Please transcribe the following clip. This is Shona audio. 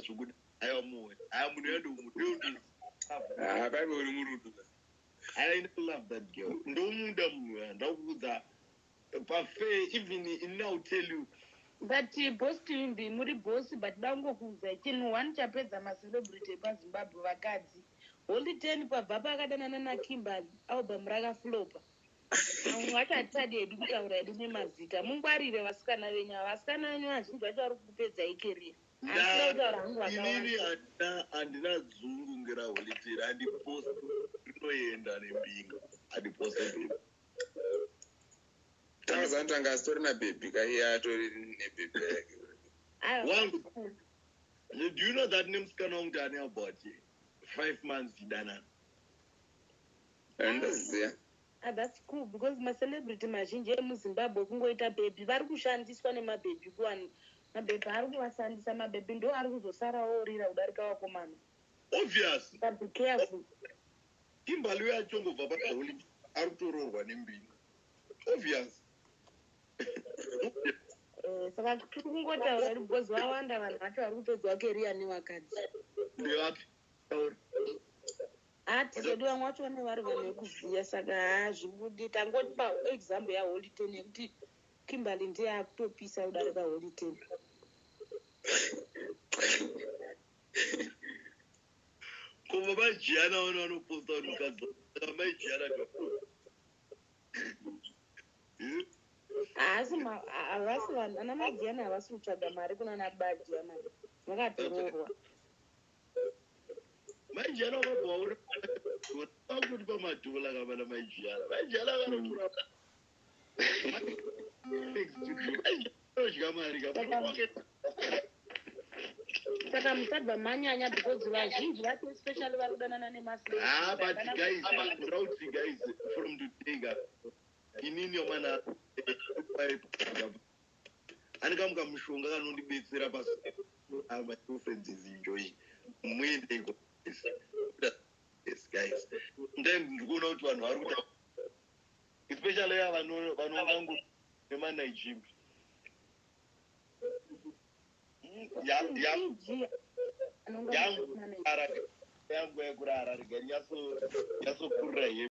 zvokuti aiwa muwe aya munhu yandomuda. Ah, paive uri murudo. I love that girl. Ndomuda munhu uya, ndakuudza pafair, even ini I'll tell you. But boss Twimbi, muri boss, but dangokuudzai chinhu one chapedza macelebrity epaZimbabwe vakadzi. Holy Ten pabva pakadanana naKimberly, album rakaflopa. Vamwe vacho hatitadi hedu kutaura hedu nemazita. Mungwarire vasikana venyu ava. Vasikana venyu vazhinji vacho vari kukupedzai career. Handisida kutaura hangu Inini vakawanda. handina dzungu ngeraHoly Ten. Handipost rinoenda nembinga, handiposte baby. Tangazanti anga asitori nabhebhi ka, iye atori nebhebhi yake. Aiwa. Wangu, do you know that nemusikana wangu taane about 5 months tidanana? Handoziva. Ah, that's cool, because macelebrity mazhinji emuZimbabwe kungoita bhebhi, vari kushandiswa nemabhebhi. Kuvanhu mabhebhi ari kuvashandisa, mabhebhi ndo ari kuzosarawo orira kudarika vakomana. Obvious. But be careful. Kimberly uyo achongobva paHoly ari kutoroorwa nembinga, obvious. Saka tiri kungotaura ri because vawanda vanhu vacho vari kupedzwa career nevakadzi. Ndevapi? Taura. Hatizodi vamwe vacho vane vari vanhu vekuziya, saka hazvibudi. Tangoti paexample yaHoly Ten, yekuti Kimberly ndiye akutopisa kudarika Holy Ten. Koma maJiana vano vanoposta kuti mukadzi, saka maiJiana Haasi havasi vanhu ana maJiana, havasi kutsvaga mari kuna nabaJiana, vakatoroorwa. MaiJiana vakabva vaona vakutotipa madhola kamana. MaiJiana, maiJiana vanotora anodya mari ka. Saka musabva manyanya, because vazhinji vacho, especially vari kudanana Ah, but guys, nemasi. rauti guys, from today ka, inini yomana ane kamuka mushonga kanondibetsera pasi. My girlfriend is enjoying, muendeko. Yes guys, sometimes ndikuona kuti vanhu vari kuta, especially ya vanongango nemaNigerian yangu, yangu yekurara rega nyatsokurira.